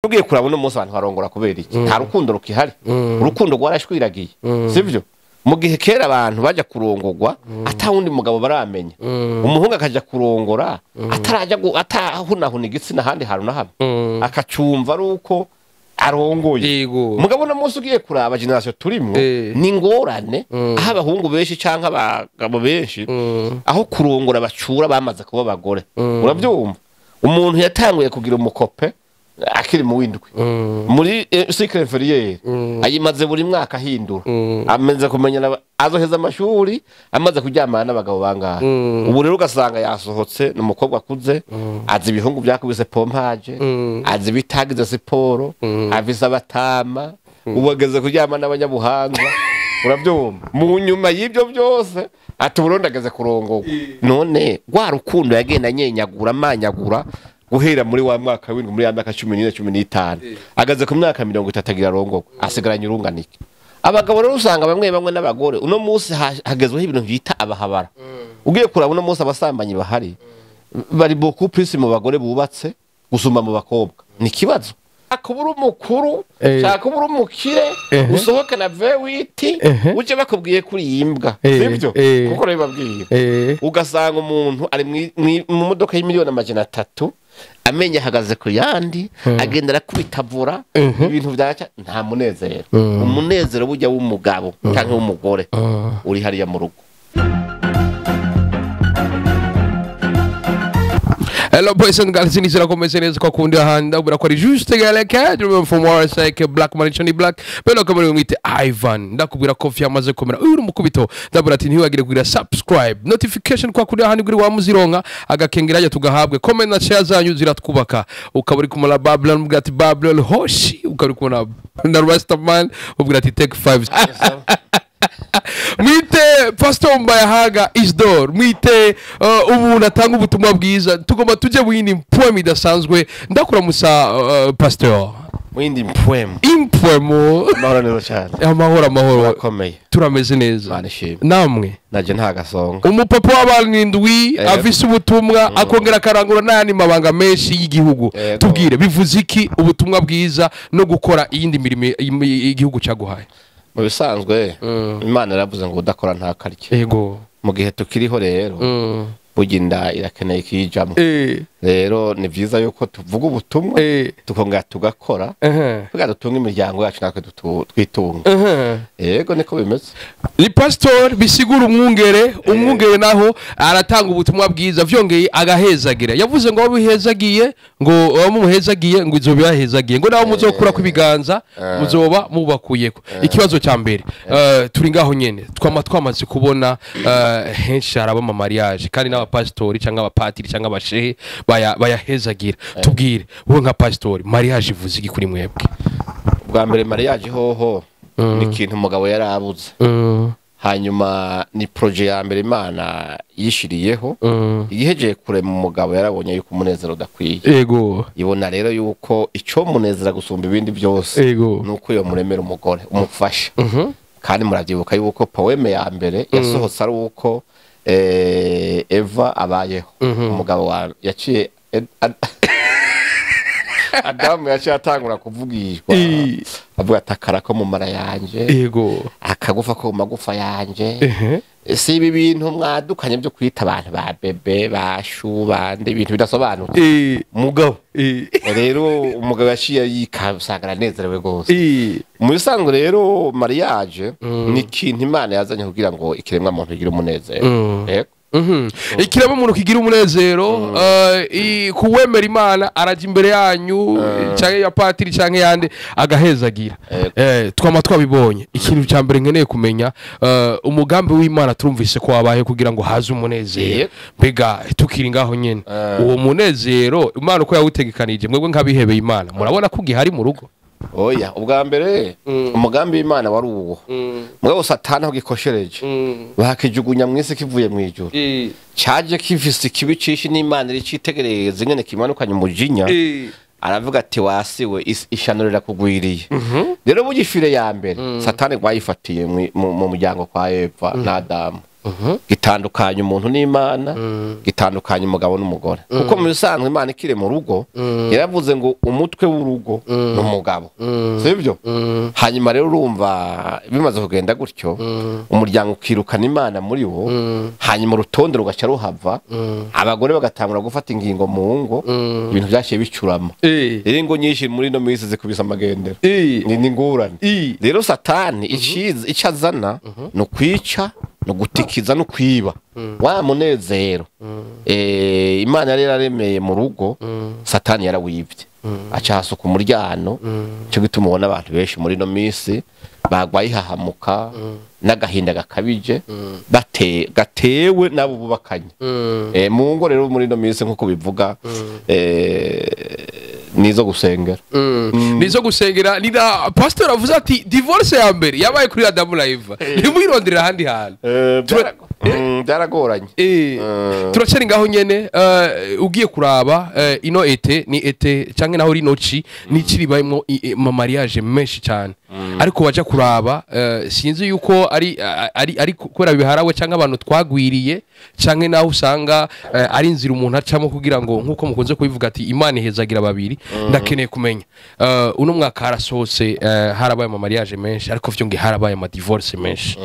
Ugiye kuraba uno munsi abantu barongora kubera iki? Nta rukundo rukihari. Urukundo rwarashwiragiye, sivyo? Mu gihe kera abantu bajya kurongorwa ata wundi mugabo baramenya, umuhungu akaja kurongora ataraja atahunahuna igitsina ahandi hantu na hamwe, akacumva ari uko arongoye. Mugabo uno munsi ugiye kuraba generation turimwo, ni ngorane aho abahungu benshi canke abagabo benshi aho kurongora bacura bamaze kuba abagore. Uravyumva? Umuntu yatanguye kugira umukope akiri mu windwi muri cycle inférieure, ayimaze buri mwaka ahindura, amaze kumenya azoheza amashuri amaze kuryamana n'abagabo bangahe. Ubu rero ugasanga yasohotse ni umukobwa akuze, azi ibihungu byakubise pompage, azi ibitagize siporo, afise abatama, ubu ageze kuryama n'abanyabuhanza. Urabyumva? Mu nyuma y'ibyo byose ati Burundi ageze kurongorwa. None rwa rukundo yagenda anyenyagura amanyagura guhera muri wa mwaka w'indwi, muri ya myaka 14, 15, agaze ku myaka 30 agira arongorwa, asigaranye urunganike. Abagabo rero usanga bamwe bamwe n'abagore uno munsi hagezweho ibintu bita abahabara. Ugiye kuraba uno munsi abasambanyi bahari bari beaucoup plus mu bagore bubatse gusumba mu bakobwa. Ni kibazo. Akubura umukuru, shaka ubura umukire, usohoke na V8, uje bakubwiye kuri imbwa, sivyo? Kuko rero babwiye. Ugasanga umuntu ari mu modoka y'imiliyoni 300, amenye ahagaze ku yandi, agenda arakubitavura ibintu byaca, nta munezero. Umunezero bujya w'umugabo canke w'umugore uri hariya mu rugo. Hello boys and girls, nizera ko meze neza kwa kundi ahandi ndabura ko ari juste galeka from RSK Black Money Chani Black beno kamere mwite Ivan. Ndakubwira ko fyamaze komera uyu mukubito, ndabura ati ntiwagire kugira subscribe notification kwa kundi ahandi guri wamuzironka agakengeraje tugahabwe comment na share zanyu ziratwubaka. Ukaba uri kumara Babylon ubwira ati Babylon hoshi, ukaba uri kumara na Rastaman ubwira ati take 5. Mwite Pastor Mbayahaga Isdor, mwite umuntu atanga ubutumwa bwiza, tugomba tujye wini poem idasanzwe. Ndakuramusa Pastor. Windi poem. Impoem. Amahoro neza cyane. Amahoro amahoro. Akomeye. Turameze neza. Namwe. Naje nta gasonga. Umupapa w'abantu indwi afise ubutumwa akongera akarangura n'ayandi mabanga menshi y'igihugu. Tubwire bivuze iki ubutumwa bwiza no gukora iyindi mirimo igihugu cyaguhaye? Mu bisanzwe Imana yaravuze ngo udakora ntakarye. Yego. Mu gihe tukiriho rero burya irakeneye ikijamwo. Rero ni vyiza yuko tuvuga ubutumwa tukongera tugakora kugira dutunge imiryango yacu natwe twitunga. Yego niko bimeze. Ni pastor bisigura umwungere, umwungere naho aratanga ubutumwa bwiza vyongeye agahezagira. Yavuze ngo abihezagiye ngo abamuhezagiye ngo izo bibahezagiye ngo naho muzokura ku biganza muzoba mubakuyeko. Ikibazo cya mbere turi ngaho nyene twama twamaze kubona henshi haraba ama mariage kandi n'abapastori cyangwa abapatiri cyangwa abashehe bayahezagira. Tubwire wowe nka pastori mariage ivuze iki kuri mwebwe? Bwa mbere mariage hoho ni ikintu umugabo yarabuze. Hanyuma ni projet ya mbere Imana yishiriyeho. Igihejeye kure mu mugabo yarabonye yuko umunezero udakwiye. Yego. Ibona rero yuko ico munezera gusumba ibindi byose nuko yo muremera umugore umufasha. Kandi muravyibuka yuko poeme ya mbere yasohotse ari uko Eva abayeho. Umugabo wa yaciye Adamu yaciye atangura kuvugishwa avuga atakara ko mu mara yanje, yego, akagufa ko mu magufa yanje. Si ibi bintu mwadukanye byo kwita abantu ba bebe bashu bande ibintu bidasobanutse. Mugabo rero umugabo yaciye yikasanga anezerewe gose. Mu bisanzwe rero mariage ni ikintu Imana yazanye kugira ngo ikiremwa muntu kigire umunezero. Yego. Ikiremwa muntu kigira umunezero, kuwemera Imana araje imbere yanyu canke ya patiri canke yande agahezagira. Twama twabibonye. Ikintu cya mbere nkeneye kumenya umugambi w'Imana turumvise ko wabaye kugira ngo haze umunezero. Mbega tukiri ngaho nyene uwo munezero Imana uko yawutegekanije mwebwe nk'abihebeye Imana murabona ko gihari mu rugo? Oya, ubwa mbere umugambi w'Imana wari uwo. Mugabo Satani aho gikoshereje bakijugunya mwese kivuye mu ijuru. Caje kifise ikibi cishi n'Imana iricitegereza ingene kimanukanye umujinya. Aravuga ati wasiwe ishano rirakugwiriye. Rero bugifire ya mbere Satani gwayifatiye mu muryango kwa Eva na Adamu. Gitandukanya umuntu n'Imana, gitandukanya umugabo n'umugore. Kuko mu bisanzwe Imana ikiri mu rugo yaravuze ngo umutwe w'urugo ni umugabo, sibyo? Hanyuma rero urumva bimaze kugenda gutyo, umuryango ukirukana Imana muri wo, hanyuma urutonde rugaca ruhava, abagore bagatangura gufata ingingo mu ngo, ibintu byashiye bicurama. Rero ingo nyinshi muri ino minsi zikubise amagendera, ni ingorane. Rero Satani icyo azana ni ukwica, no gutikiza no kwiba wa munezero. Imana yari yararemeye mu rugo, Satani yarawibye, aca hasuka umuryano. Cyo gituma ubona abantu benshi muri ino minsi bagwaye ihahamuka n'agahinda gakabije gatewe n'abo bubakanye. Mu ngo rero muri ino minsi nk'uko bivuga, nizo gusengera. Nizo gusengera. Ni na pastor avuze ati divorce ya mbere yabaye kuri Adamu na Eva, ntimwirondera ahandi hantu. Byaragoranye. Turacari ngaho nyene. Ugiye kuraba ino été ni été canke naho rino ci ni kiribayimwo ma mariage menshi cyane, ariko waja kuraba, sinzi yuko ari kubera biharawe canke abantu twagwiriye, canke naho usanga ari inzira umuntu acamo kugira ngo, nkuko mukunze kubivuga ati Imana ihezagira babiri. Ndakeneye kumenya, uno mwaka harasohotse, harabaye ama mariage menshi, ariko vyongeye harabaye ama divorce menshi.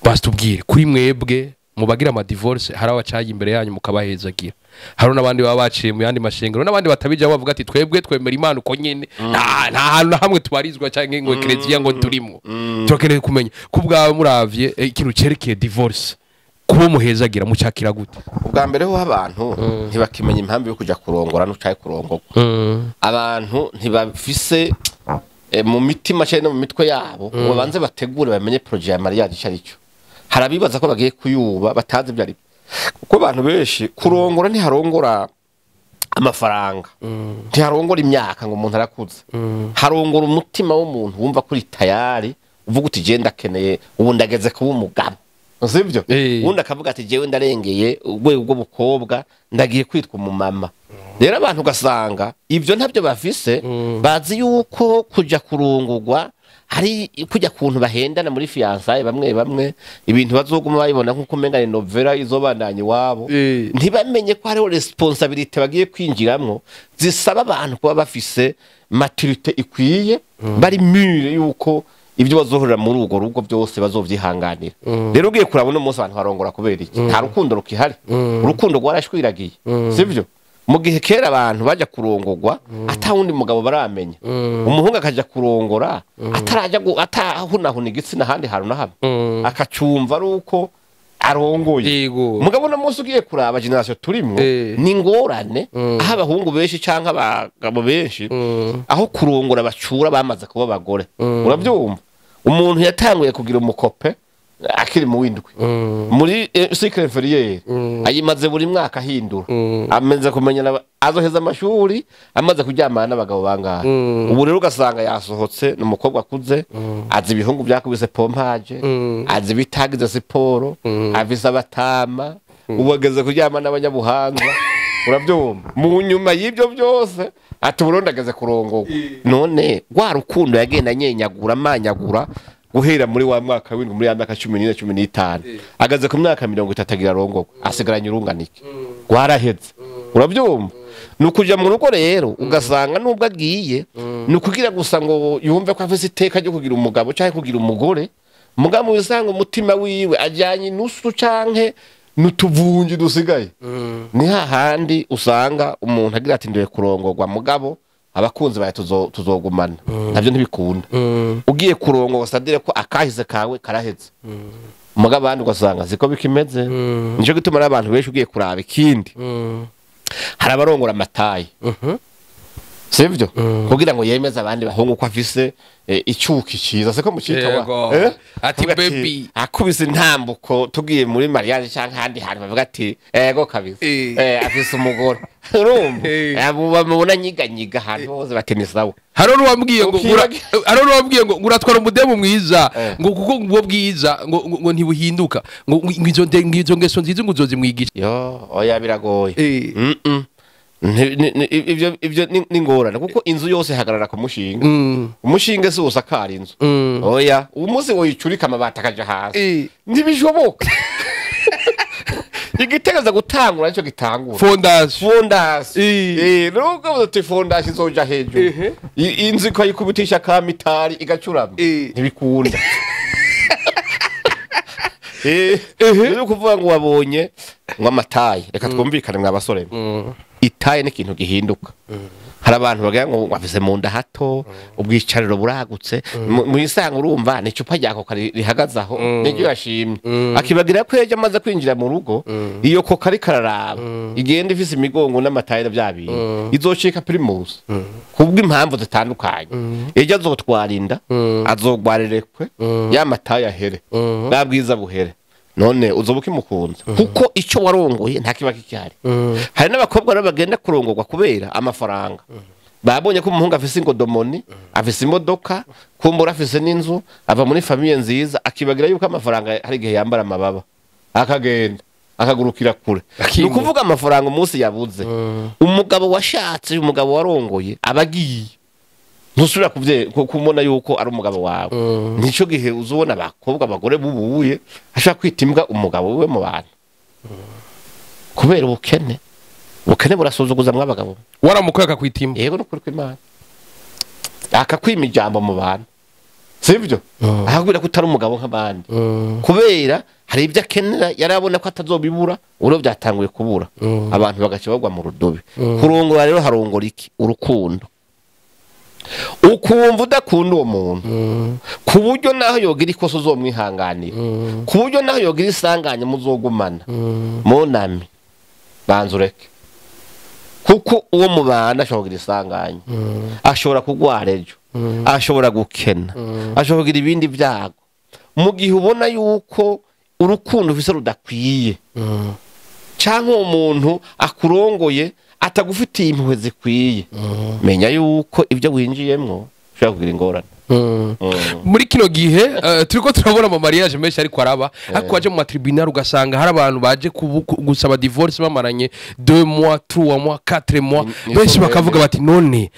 Basi tubwire kuri mwebwe mubagira ama divorce, hari abacaye imbere yanyu mukabahezagira, hari n'abandi baba baciye mu yandi mashengero, n'abandi batabijya bavuga ati twebwe twemera Imana uko nyene, nta hantu na hamwe tubarizwa canke ngo eklezia ngo turimo. Turakeneye kumenya ku bwawe, muravye ikintu cerekeye divorce, kuba muhezagira mucakira gute? Ubwa mbere ho abantu ntibakimenya impamvu yo kuja kurongora n'ucaye kurongorwa. Abantu ntibafise mu mitima cyane no mu mitwe yabo ngo banze bategure bamenye projet ya mariage icyo ari cyo. Hari abibaza ko bagiye kuyuba batazi ibyo ari byo, kuko abantu benshi kurongora ntiharongora amafaranga, ntiharongora imyaka ngo umuntu arakuze, harongora umutima w'umuntu wumva kuri tayari, uvuga uti jewe ndakeneye ubu, ndageze kuba umugabo, sibyo? Ubundi akavuga ati jewe ndarengeye urwego rw'ubukobwa, ndagiye kwitwa umumama. Rero abantu ugasanga ibyo ntabyo bafise, bazi yuko kujya kurungurwa hari kujya kuntu bahendana muri fiançailles, bamwe bamwe ibintu bazoguma babibona nk'uko umenga ni novela izobandanya iwabo, ntibamenye ko hariho responsabilité bagiye kwinjiramwo zisaba abantu kuba bafise maturité ikwiye, bari mûrs yuko ibyo bazohorera muri urwo rugo byose bazovyihanganira. Rero ugiye kuraba uno munsi abantu barongora kubera iki? Nta rukundo rukihari, urukundo rwarashwiragiye, sivyo? Mu gihe kera abantu bajya kurongorwa ata wundi mugabo baramenya, umuhungu akaja kurongora atarajya atahunahuna igitsina ahandi hantu na hamwe, akacumva ari uko arongoye. Mugabo uno munsi ugiye kuraba génération turimwo, ni ingorane aho abahungu benshi canke abagabo benshi aho kurongora bacura bamaze kuba abagore. Urabyumva, umuntu yatanguye kugira umukope akiri mu w'indwi muri cycle inférieur, ayimaze buri mwaka ahindura, amaze kumenya azoheza amashuri amaze kuryamana n'abagabo bangahe. Ubu rero ugasanga yasohotse, ni umukobwa akuze, azi ibihungu byakubise pompage, azi ibitagize siporo, afise abatama, ubu ageze kuryama n'abanyabuhanza. Urabyumva, mu nyuma y'ibyo byose ati Burundi ageze kurongorwa. None rwa rukundo yagenda anyenyagura amanyagura guhera muri wa mwaka w'indwi, muri ya myaka 14, 15, ageze ku myaka 30 agira arongorwa, asigaranye urunganike, rwaraheze. Urabyumva, ni ukuja mu rugo rero ugasanga nubwo agiye ni ukugira gusa ngo yumve ko afise iteka ryo kugira umugabo cyangwa kugira umugore, mugabo usanga umutima wiwe ajyanye inusu canke n'utuvunji dusigaye. Ni hahandi usanga umuntu agira ati ndoye kurongorwa, mugabo abakunzi bawe tuzogumana, nabyo ntibikunda. Ugiye kurongorwa, c'est-à-dire ko akahise kawe karaheze, mugabo abandi ugasanga siko bikimeze. Nico gituma n'abantu benshi ugiye kuraba ikindi, hari abarongora ama taille, sivyo? Kugira ngo yemeze abandi bahungu ko afise icuki ciza, siko mucita wa? Yego. Ati Avuga baby. Akubise intambuko tugiye muri mariage canke ahandi hantu, bavuga ati ego kabisa, afise umugore. Urumva, abo bamubona nyiganyiga ahantu hose bati ni sawa. Hari n'uwambwiye ngo hari n'uwambwiye ngo uratwara umudemu mwiza, ngo kuko ubwo bwiza ngo ntibuhinduka, ngo izo ngeso nziza ngo uzozimwigisha. Yo, oya, biragoye. Ivyo ni ingorane, kuko inzu yose ihagarara ku mushinge. Umushinge si usakara inzu, oya. Umunsi woyicurika amabati akaja hasi, ntibishoboka. Igitegereza gutangura nicyo gitangura. Fondation. Nubwo uti fondation izoja hejuru, inzu ikayikubitisha ka mitari igacurama, ntibikunda. Ni ukuvuga ngo wabonye ngo amataye. Reka twumvikane mwa basore, itaye ni ikintu gihinduka. Hari abantu bagira ngo wafise mu nda hato, ubwicariro buragutse, mu isanga urumva ni icupa rya koka rihagaze aho, niryo yashimye, akibagira ko ejo amaze kwinjira mu rugo iyo koka ariko araraba igenda ifise imigongo n'amataye bya bintu izocika primus kubw'impamvu zitandukanye. Ejo azotwara inda, azogwarirekwe ya mataye ahere, bwa bwiza buhere, none uzoba ukimukunze kuko icyo warongoye nta kiba kikihari. Hari n'abakobwa rero bagenda kurongorwa kubera amafaranga. Babonye ko umuhungu afise ingodomoni, afise imodoka, kumbura afise n'inzu, ava muri famille nziza, akibagira yuko amafaranga hari igihe yambara amababa akagenda akagurukira kure. Ni ukuvuga amafaranga umunsi yabuze, umugabo washatse, umugabo warongoye aba agiye, ntusubira kumubona yuko ari umugabo wawe. Nico gihe uzubona abakobwa, abagore bubuye ashobora kwita imbwa umugabo we mu bantu kubera ubukene. Ubukene burasuzuguza mw'abagabo. Waramukoye akakwita imbwa? Yego, nukuri kw'Imana, akakwima ijambo mu bantu, sivyo? Akakubwira ko utari umugabo nk'abandi kubera hari ibyo akenera yarabona ko atazobibura, ubu byatanguye kubura, abantu bagaca bagwa mu rudobi. Kurongora rero harongora iki? Urukundo. Ukumva udakunda uwo muntu ku buryo naho yogira ikosa uzomwihanganira, ku buryo naho yogira isanganya muzogumana. Monami, banza ureke, kuko uwo mubana ashobora kugira isanganya, ashobora kugwara ejo, ashobora gukena, ashobora kugira ibindi byago. Mu gihe ubona yuko urukundo ufise rudakwiye, cyangwa uwo muntu akurongoye atagufitiye impuhwe zikwiye, menya yuko ibyo winjiyemwo ushobora kugira ingorane. Muri kino gihe turiko turabona ama mariage menshi ariko araba, ariko waje mu matribunal ugasanga hari abantu baje gusaba divorce bamaranye 2 mois, 3 mois, 4 mois. Benshi bakavuga bati none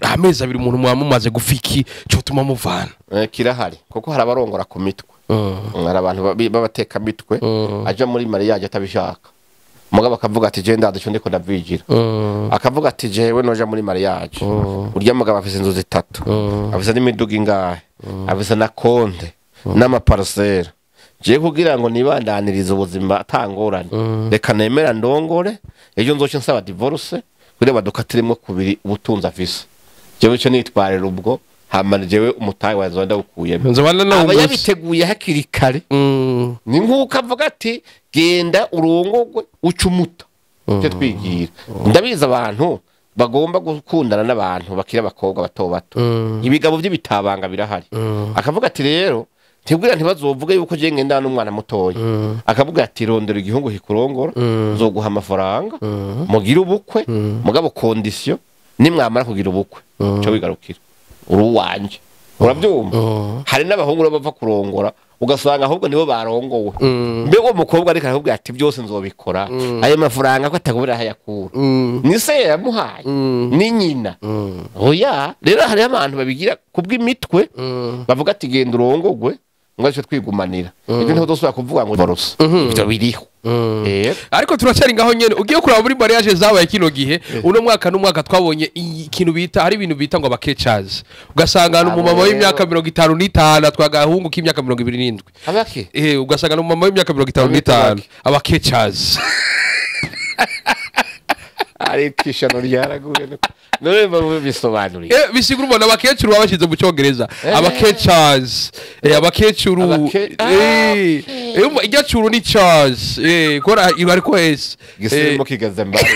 amezi abiri umuntu mumaze gufiki cyo tuma muvana? Kirahari, kuko hari abarongora ku mitwe. Hari abantu b'abateka mitwe, aja muri mariage atabishaka, mugabo akavuga ati je ndazi ico ndiko ndavigira. Akavuga ati jewe noja muri mariage, urya mugabo afise inzu zitatu, afise n'imiduga ingahe, afise na konte n'amaparcelle, je kugira ngo nibandanirize ubuzima atangorane, reka nemera ndongore, ejo nzoce nsaba divorce kugira badukatiremwo kubiri ubutunzi afise, jewe ico nitwarira ubwo, hama jewe umutahe wazo ndawukuyemo. Aba yabiteguye hakiri kare. Ni nk'uko avuga ati genda urongogwe uca umuta icyo twigira. Ndabizi abantu bagomba gukundana n'abantu bakiri abakobwa bato bato, ibigabo by'ibitabanga birahari. Akavuga ati rero ntibwira ntibazovuge yuko je ngenda n'umwana mutoya. Akavuga ati rondera igihungu kikurongora, nzoguha amafaranga mugire ubukwe, mugabo condition nimwamara kugira ubukwe cyo wigarukira uri uwanje. Urabyumva? Hari n'abahungu bava kurongora ugasanga ahubwo nibo barongowe. Mbe uwo mukobwa ariko arakubwira ati byose nzobikora, ayo mafaranga ko atakubura ahayakura, ni se yamuhaye, ni nyina. Oya, rero hariho abantu babigira kubw'imitwe, bavuga ati genda urongogwe ngo aricyo twigumanira, ibyo ntabwo dusubira kuvuga ngo divorce, ibyo biriho. Ariko turacyari ngaho nyene. Ugiye kuraba muri mariage zabaye kino gihe, uno mwaka n'umwaka twabonye ikintu bita, hari ibintu bita ngo abakecazi, ugasanga ni umumama w'imyaka 55 atwaye agahungu k'imyaka 27. Abaki? Ugasanga ni umumama w'imyaka 55, abakecazi. Ariko ishano ryaraguye none bisobanuriye. Bisigura ubona abakecuru baba bashize mu cyongereza abakecazi, abakecuru. Umva, irya curu ni Charles, kora iba ariko s gisirimo kigeze mbari.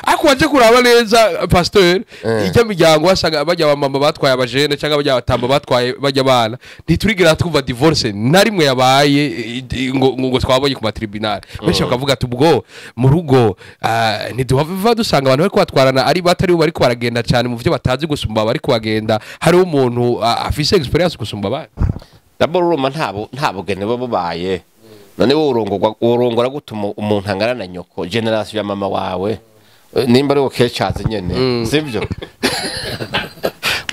Ariko waje kuraba neza, pasteur, ijya miryango wasanga bajya abamama batwaye abajene cyangwa bajya abatamba batwaye bajya abana, ntiturigera twumva divorce na rimwe yabaye ngo twabonye ku matribunal. Benshi bakavuga ati ubwo mu rugo ntiduhava dusanga abantu bariko batwarana ari batari bo bariko baragenda cyane mu byo batazi gusumba bariko bagenda, hariho umuntu afise experience gusumba abandi. D'abord urumva nta bugeni buba bubaye. None wowe urongorwa, urongora gute umuntu angana na nyoko, generation ya mama wawe? Nimba ari wowe kecazi nyene, sivyo?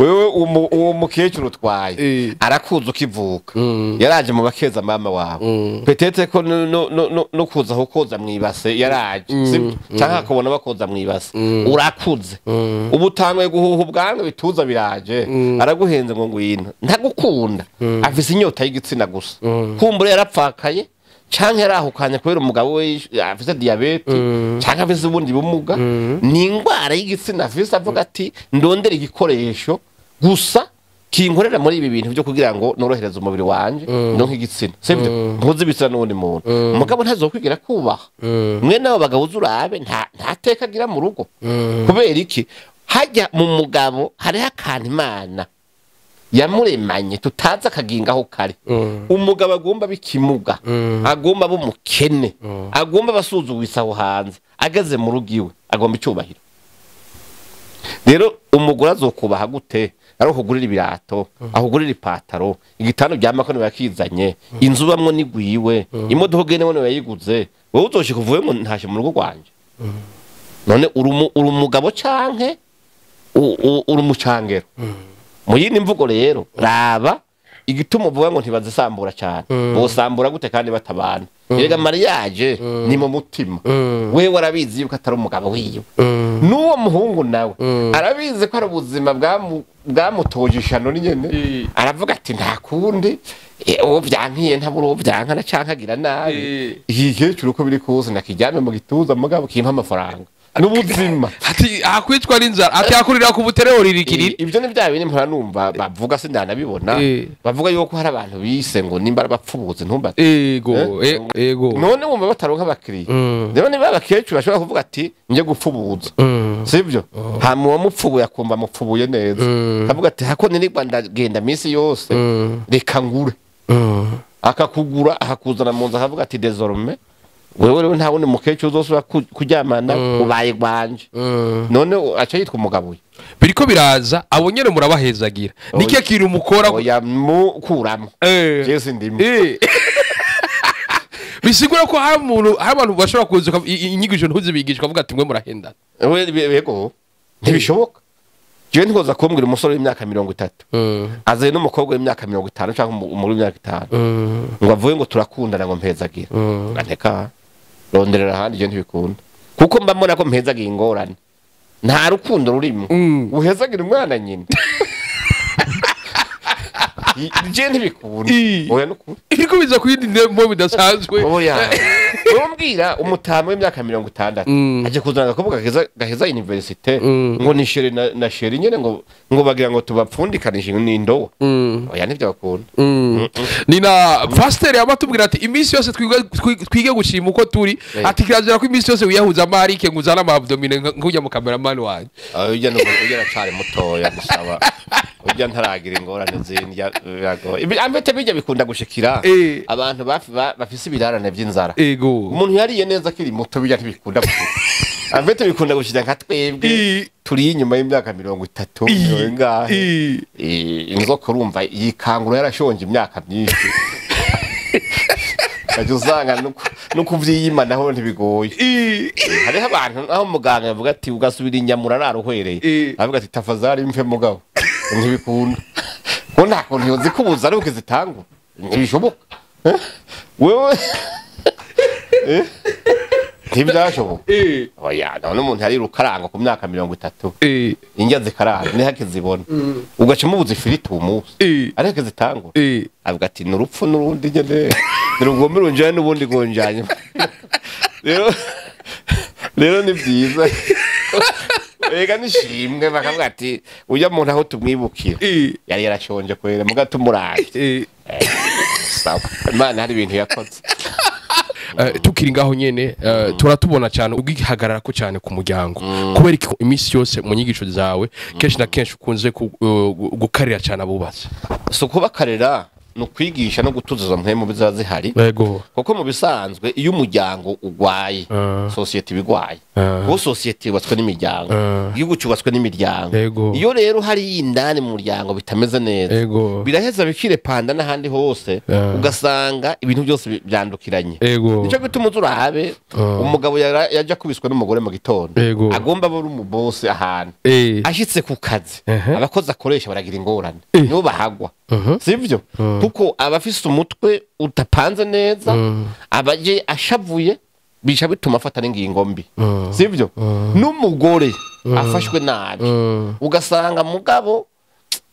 Wewe uwo mukecuru utwaye Eh. arakuza ukivuka, yaraje mu bakeza mama wawe, peut-être ko no kuza aho koza mwibase yaraje, sibyo? Canke akabona bakoza mwibase. Urakuze ubu, utanguye guhuha ubwanwa, bituza biraje, araguhenze ngo ngwino. Ntagukunda, afise inyota y'igitsina gusa. Kumbura yarapfakaye canke yarahukanye kubera umugabo we afise diabète canke afise ubundi bumuga. Ni ingwara y'igitsina afise, avuga ati: "Ndondera igikoresho gusa kinkorera muri ibi bintu byo kugira ngo norohereze umubiri wanje, ndonke igitsina, sibyo? Mpuze ibitsina n'uwundi muntu." Umugabo ntazokwigira kubaha mwene abo bagabo. Uzi urabe, nta teka agira mu rugo. Kubera iki? Hajya mu mugabo hariho akantu Imana yamuremanye tutazi akaginga aho kari. Umugabo agomba bikimuga, agomba aba umukene, agomba abasuzuguritse aho hanze, ageze mu rugo iwe agomba icyubahiro. Rero umugore azokubaha gute ari ukugurira ibirato, akugurira ipataro, igitanda uryamako niwe yakizanye, inzu ubamwo nigwiwe, imodoka ugendemo niwe yayiguze? Wowe uzoshika uvuye ngo ntashe mu rugo rwanje. None uri umugabo canke uri umucangero? Mu yindi mvugo rero, raba igituma uvuga ngo ntibazisambura cyane. Bosambura gute kandi batabana? Erega mariage ni mu mutima. Wewe warabizi yuko atari umugabo wiwe, n'uwo muhungu nawe arabizi ko ari ubuzima bwamutoje ishano nyene. Aravuga ati: "Nta kundi, uwo vyankiye ntabura uwo vyankana canke agira nabi." Iki gikecuru uko biri kose nakijyame mu gituza, mugabo kimpa amafaranga n'ubuzima. Ati akwicwa n'inzara, ati akurira ku butere uririkirira. Ibyo ni bya bindi mpora numva bavuga, sindanabibona. Bavuga yuko hari abantu bise ngo nimba ari abapfubuzi, ntumbate. Ego. Eh? Ego. None wumva bataronka abakiriya? Rero niba abakecuru bashobora kuvuga ati: "Njye gupfubuza," sibyo? Hama uwamupfubuye akumva amupfubuye neza, akavuga ati: "Hako nirirwa ndagenda minsi yose, reka ngure." Akakugura, akakuzana mu nzu, akavuga ati: "Désormais wewe rero nta wundi mukecuru uzosubira kuryamana, ubaye gwanje." None aca yitwa umugabo we? Biriko biraza, abo nyene murabahezagira. Nike kintu mukora? Oya, mukuramo. Jewe sindimo. Bisigura ko hari umuntu, hari abantu bashobora kuza inyigisho ntuzibigishwa, avuga ati: "Mwe murahendana." Yego, ntibishoboka. Jewe ntikoza kumbwira umusore w'imyaka 30 azanye n'umukobwa w'imyaka 50 cyangwa umugore w'imyaka 50 ngo avuye ngo turakundana, ngo mpezagira. Nteka, ronderera ahandi. Je ntibikunda, kuko mba mbona ko mpezagira ingorane, nta rukundo rurimo. Uhezagira umwana nyine? Je ntibikunda. Oya, nukuri. Biriko biza ku yindi ndemo bidasanzwe. Oya, umbwira umutama w'imyaka 60 aje kuzana agakobwa gaheza université ngo ni chéri na chérie nyene, ngo bagira ngo tubapfundikanishe n'indobo. Oya, nivyo bakunda. Ni na pasiteri yama atubwira ati iminsi yose twige gushima uko turi. Ati kirazira ko iminsi yose wiyahuza amarike ngo uzane ama abdominaux nk'ujya mu cameraman wanjye. Ah, ujya ujya aracari mutoya, gusaba ujya ntaragira ingorane zindya, biragoye. Ambete bijya bikunda gushikira abantu bafise ibirarane vy'inzara. Umuntu yariye neza akiri muto, bijya ntibikunda gushika. Ambete bikunda gushika nka twebwe turi inyuma y'imyaka 30, mirongo ingahe. Inzoka urumva yikangura yarashonje imyaka myinshi, ukajya usanga no kuvyiyima naho ntibigoye. Hariho abantu aho muganga yavuga ati: "Ugasubira inyama urarara uhwereye." Avuga ati: "Tafazari mfe, mugabo ntibikunda ko nta kuntu yozikubuza ari ukizitangura, ntibishoboka." Eh? Wewe, ntibyashoboka. Oya, none umuntu yari rukaranga ku myaka 30, indya zikaranga niho akizibona, ugaca umubuza ifiriti uwo munsi ariko akizitangura, avuga ati: "Ni urupfu n'urundi nyene, nirugomba runjanye n'ubundi gonjanye." Rero ni byiza, rega nishimwe bakavuga ati: "Ujya muntu aho tumwibukira yari yarashonje kwera, muga tumuraye." Sawa, Imana hari ibintu yakoze. Tukiri ngaho nyene, turatubona cyane ugihagarara ko cyane ku muryango. Kubera iki iminsi yose mu nyigisho zawe kenshi na kenshi ukunze gukarira cyane abubatsi? Si ukubakarira. ni ukwigisha no gutuza mpwemu biza zihari. Yego. Kuko mu bisanzwe iyo umuryango ugwaye, société bigwaye. Kuko société yubatswe n'imiryango, igihugu cyubatswe n'imiryango. Iyo rero hari indani mu muryango bitameze neza, biraheza bikirepanda n'ahandi hose, ugasanga ibintu byose byandukiranye. Nico gituma uzurabe umugabo yaja kubiswa n'umugore mu gitondo, agomba aba ari umubose ahantu, ashitse ku kazi, abakozi akoresha baragira ingorane, nibo bahagwa. Sivyo? Kuko abafise umutwe utapanze neza, abaje ashavuye, bica bituma afata n'ingingo mbi. Sivyo? N'umugore afashwe nabi, ugasanga mugabo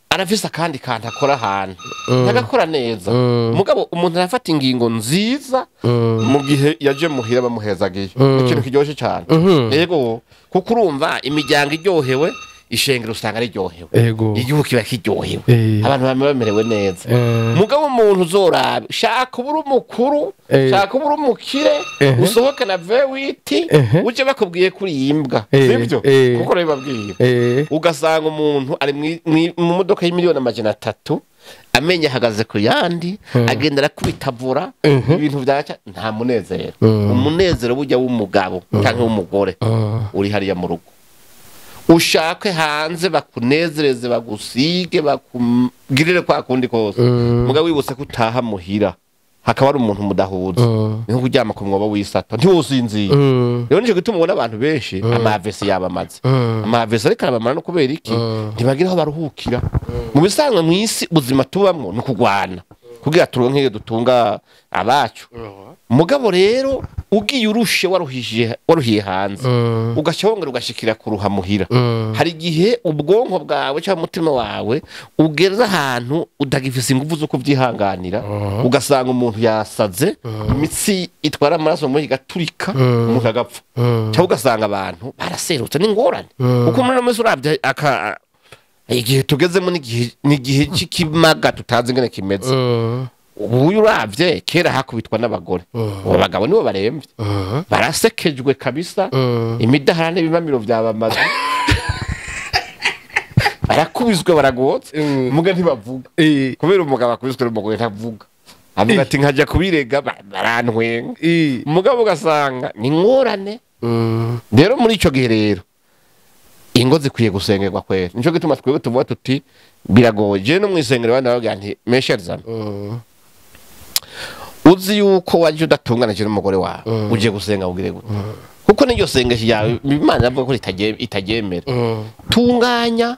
arafise akandi kantu akora ahantu, ntagakora neza. Mugabo umuntu arafata ingingo nziza mu gihe yaje muhira bamuhezagiye. Ikintu kiryoshe cyane. Yego, kuko urumva imiryango iryohewe, ishengero usanga riryohewe, igihugu kiba kiryohewe, abantu bamwe bamerewe neza. Mugabo umuntu uzorabe, shaka ubura umukuru, shaka ubura umukire, usohoke na V8, uje bakubwiye kuri imbwa, sivyo? Kuko rero babwiye, ugasanga umuntu ari mu modoka y'imiliyoni 300, amenye ahagaze ku yandi, agenda arakubitavura ibintu byaca, nta munezero. Umunezero bujya w'umugabo cyangwa w'umugore uri hariya mu rugo. Ushake hanze bakunezereze, bagusige, bakugirire kwa kundi kose, mugabo wibutse ko utaha muhira hakaba ari umuntu mudahuza, ni nko kuryama ku mwobo w'isato, ntiwusinziye. Rero nico gituma ubona abantu benshi ama AVC yabamaze, ama AVC ariko arabamara no kubera iki? Ntibagira aho baruhukira. Mu bisanzwe mu isi ubuzima tubamwo ni ukugwana kugira turonke iyo dutunga abacu. Mugabo rero ugiye urushe, waruhije, waruhiye hanze, ugaca wongera ugashikira kuruha muhira, hari igihe ubwonko bwawe cyangwa umutima wawe ugeze ahantu utagifise ingufu zo kubyihanganira, ugasanga umuntu yasaze, imitsi itwara amaraso mu mubiri igaturika, umuntu agapfa, cyangwa ugasanga abantu baraserutse n'ingorane. Kuko muri ino minsi uravye aka igihe tugezemo, n'igihe cy'ikimaga tutazi ingene kimeze. Ubu uravye kera hakubitwa n'abagore, ubu abagabo nibo baremvye, barasekejwe kabisa, imidahara n'ibimamiro byabamaze, barakubiswe, baragotse, muga ntibavuga. Kubera umugabo akubiswe n'umugore ntavuga, avuga ati nkajya kubirega barantwenga. Umugabo ugasanga ni ingorane. Rero muri ico gihe rero ingo zikwiye gusengerwa kwera. Nico gituma twebwe tuvuga tuti biragoye. Je no mwisengero bandi bababwira nti mes chers amis, uzi yuko waje udatunganije n'umugore wawe, ugiye gusenga ugire gute? Kuko n'iryo sengesho yawe Imana yavuga ko itaryemera. Tunganya.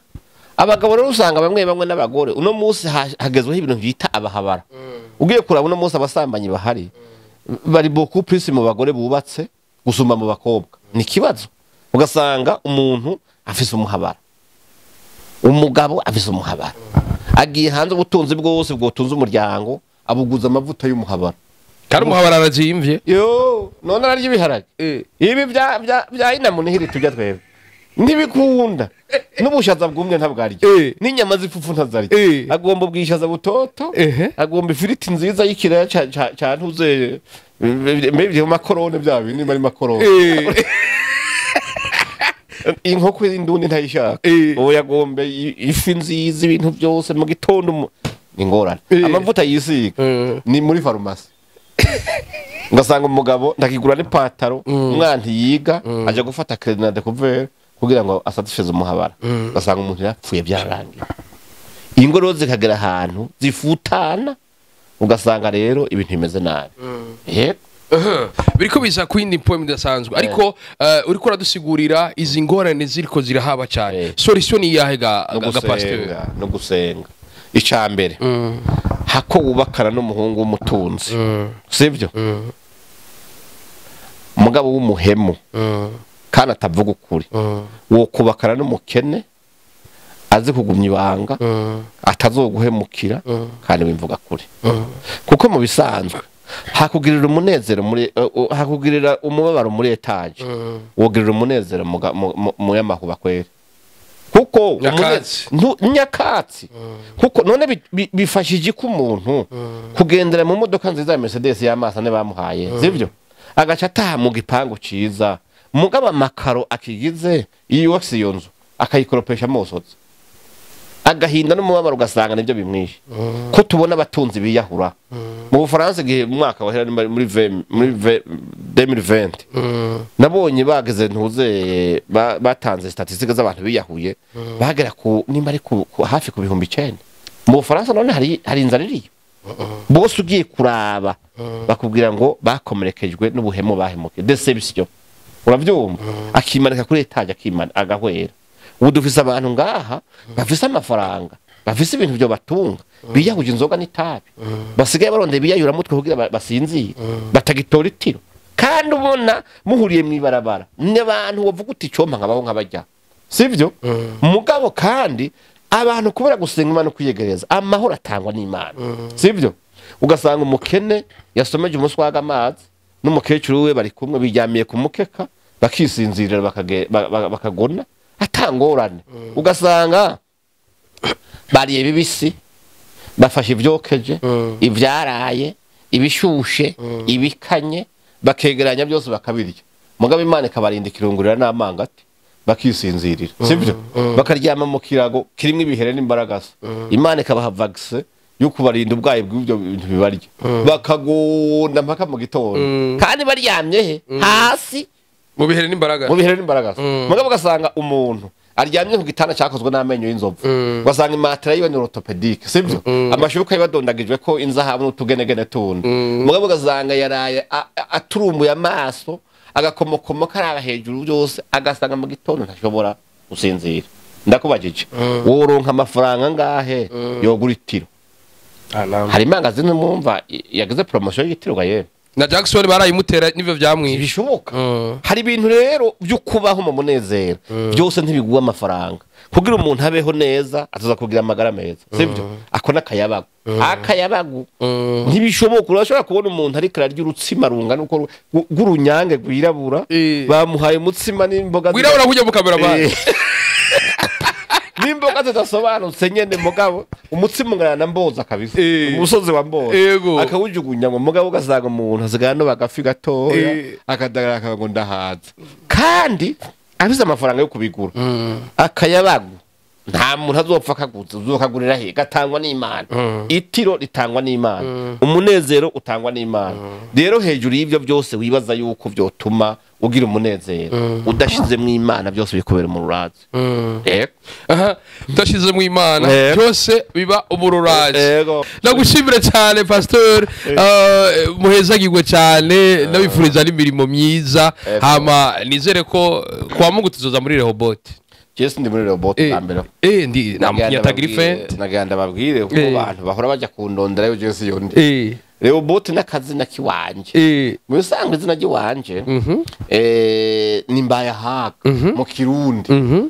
Abagabo rero usanga bamwe bamwe n'abagore uno munsi hagezweho ibintu bita abahabara. Ugiye kuraba uno munsi abasambanyi bahari bari beaucoup plus mu bagore bubatse gusumba mu bakobwa. Ni ikibazo. Ugasanga umuntu afise umuhabara, umugabo afise umuhabara, agiye hanze, ubutunzi bwose bwotunze umuryango abuguza amavuta y'umuhabara. Kandi umuhabara arazimvye. Yo, none ararya ibiharage ibi bya inamunihiri tujya twebwe ntibikunda, n'ubushaza bwumye ntabwarya, n'inyama z'ifufu ntazarya. Agomba ubwishaza butoto, agomba ifiriti nziza y'ikiraya ca ntuze maybe makorone, bya bindi bari makorone, inkoko y'indundi ntayishaka. Ubu yagombe ifi nziza, ibintu byose mu gitondo ni ingorane. Amavuta yisiga ni muri farumasi. Ugasanga umugabo ndakigura n'ipataro, umwana ntiyiga, aja gufata crédit na découvert kugira ngo asatisfeze umuhabara. Ugasanga umuntu yapfuye, byarangiye. Ingo rero zikagera ahantu zifutana, ugasanga rero ibintu bimeze nabi. Yego. Biriko biza ku yindi point idasanzwe, ariko uriko uradusigurira izi ngorane ziriko zirahaba cyane. Solution ni iyahe ga No ga pasteur? gusenga, no gusenga. Icya mbere, hako wubakana n'umuhungu w'umutunzi, sibyo, umugabo w'umuhemu kandi atavuga ukuri, wo kubakana n'umukene azi kugumya ibanga, atazoguhemukira kandi wimvuga kuri. Kuko mu bisanzwe hakugirira umunezero muri hakugirira umubabaro muri étage, wogirira umunezero mu y'amahuba kwera. Kuko Nyakatsi. Nyakatsi. Kuko none bifashije ko umuntu kugendera mu modoka nziza ya Mercedes y'amaso ane bamuhaye, sivyo, agaca ataha mu gipangu ciza, mugabo amakaro akigize iyo yubatse iyo nzu akayikoropesha amosozi. Agahinda n'umubabaro ugasanga nibyo bimwishe. Ko tubona abatunzi biyahura mu Bufaransa igihe mu mwaka wahera muri 2020 nabonye bageze ntuze batanze statistiques z'abantu biyahuye bagera ku nimba ari ku hafi ku 9,000 mu Bufaransa. None hari inzara iriyo bose ugiye kuraba bakubwira ngo bakomerekejwe n'ubuhemu bahemuke, déception. Uravyumva, akimanika kuri étage, akimana agahwera. Ubu dufise abantu ngaha bafise amafaranga, bafise ibintu byo batunga, biyahuje inzoga n'itabi, basigaye barondeye biyayuramutwe kugira basinzire, batagitora itiro. Kandi ubona muhuriye mw'ibarabara n'abantu wovuga uti icompa nkabaho nkabajya, sivyo? Mugabo kandi abantu kubera gusenga Imana, kwiyegereza amahoro atangwa n'Imana, sivyo? Ugasanga umukene yasomeje umuswaga amazi n'umukecuru we bari kumwe, biryamiye ku mukeka, bakisinzirira, bakagona atangorane. Ugasanga bariye bibisi, bafashe ibyokeje, ivyaraye, ibishushe, ibikanye, bakegeranya byose bakabirya. Mugabo Imana ikabarinda ikirungurira n'amangati, bakisinzirira, sivyo? Bakaryama mu kirago kirimo ibihere n'imbaragasa, Imana ikabaha vaccin yo kubarinda ubwayi bw'ibyo bintu bibarya, bakagunda mpaka mu gitondo. Kandi baryamye he? Hasi. Mu bihere n'imbaraga. Mu bihere n'imbaraga. Mugabo ugasanga umuntu aryamye ku gitanda cyakozwe n'amenyo y'inzovu, ugasanga imatera yiwe ni orthopédique, sivyo? Amashuka yibadondagijwe ko inzahabu n'utugenegene tundi. Mugabo ugasanga yaraye aturumbuye amaso, agakomokomo karaba hejuru byose, agasanga mu gitondo ntashobora gusinzira. Ndakubajije, woronka amafaranga ngahe yogura itiro? Hari imangazini mwumva yagize promotion y'igitiro ga yemwe. Na Jackson barayimutera nivyo vyamwishe. Bishoboka. Hari ibintu rero byo kubaho mu munezero byose ntibiguwa amafaranga. Kugira umuntu abeho neza ataza kugira amagara meza, sivyo? Ako nakayabagu, akayabagu ntibishoboka. Urashobora kubona umuntu ariko ararya urutsima rungana uko rw'urunyange rwirabura, bamuhaye umutsima n'imboga rwirabura kujya mu cameraman n'imboga zidasobanutse nyene. Mugabo umutsima ungana na Mboza kabisa, umusozi wa Mboza, akawujugunya ngo. Mugabo ugasanga umuntu asigaye no bagafi gatoya, akadagara, akavuga ngo ndahaza, kandi afise amafaranga yo kubigura. Akayabagu nta muntu azopfa akaguze. Uzokagurira he? Gatangwa n'Imana. Itiro ritangwa n'Imana, umunezero utangwa n'Imana. Rero hejuru y'ibyo byose wibaza yuko byotuma ugira umunezero, udashizemwo Imana byose bikubera mu rurazi. Yego. Aha, udashizemwo Imana byose biba umururazi. Yego. Ndagushimira cyane, pasteur, muhezagirwe cyane, ndabifuriza n'imirimo myiza. Hama nizere ko kwa Mungu tuzoza muri Rehoboth. Jewe ndi muri Rehoboth bwa mbere. Ndi nta girlfriend. Naganda babwire ko abantu bahora bajya kundondera yo, jewe siyo ndi. Rehoboth n'akazina kiwanje. Mu bisanzwe izina ry'iwanje ni Mbayahaga mu Kirundi.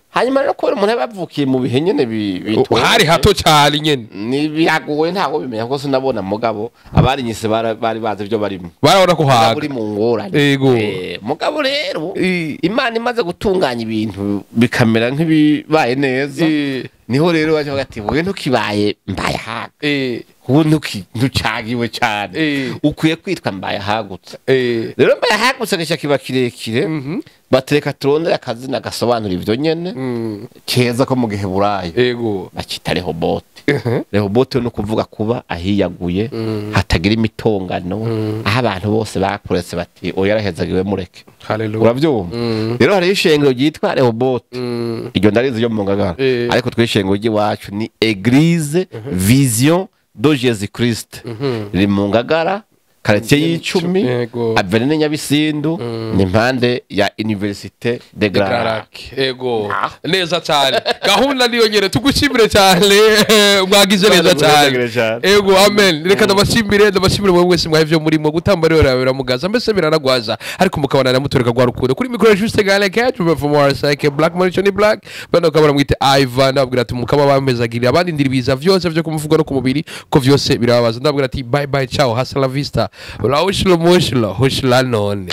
Hanyuma rero kubera umuntu aba yavukiye mu bihe nyene bitwaye hari hato cyane nyene, ni biragoye, ntabwo bimenya kuko sinabona. Mugabo abarinyise bari bazi ibyo barimo. Barabona ko haga uri mu ngorane. Mugabo rero Imana imaze gutunganya ibintu bikamera nk'ibibaye neza, niho rero baje bavuga ati wowe ntukibaye Mbayahaga, ubu ntucagiwe cyane, ukwiye kwitwa Mbayahagutse. Rero Mbayahagutse gica kiba kirekire, batereka turondera akazina gasobanura ivyo nyene keza ko mu Giheburayo, bakita Rehobote. Rehobote no kuvuga kuba ahiyaguye, hatagira imitongano, aho abantu bose bakuretse bati oya, yarahezagiwe, mureke. Hallelujah. Uravyumva? Rero hariho ishengero ryitwa Rehobote, iryo ndarizi ryo mu Ngagara, ariko twishengero ry'iwacu ni Église Vision de Jésus Christ, riri mu Ngagara, quartier y'icumi, avenue Nyabisindu, ni impande ya Université de Grand Lac. Yego, neza cyane. Gahunda niyo nyene. Tugushimire cyane, mwagize neza cyane. Yego, amen. Reka ndabashimire mwe mwese mwahe ivyo murimo gutamba. Rero biramugaza, mbese biranagwaza, ariko mukabana namutureka gwa rukundo. Kuri micro Juste Gale Catch from Warsack Black Money Black bano kabara mwite Ivan. Ndabwira ati mukaba bamezagirira abandi ndiribiza vyose vyo kumuvuga no ku mubiri ko vyose birababaza. Ndabwira ati bye bye, ciao, hasta la vista, urahushilo mushilo hushila none.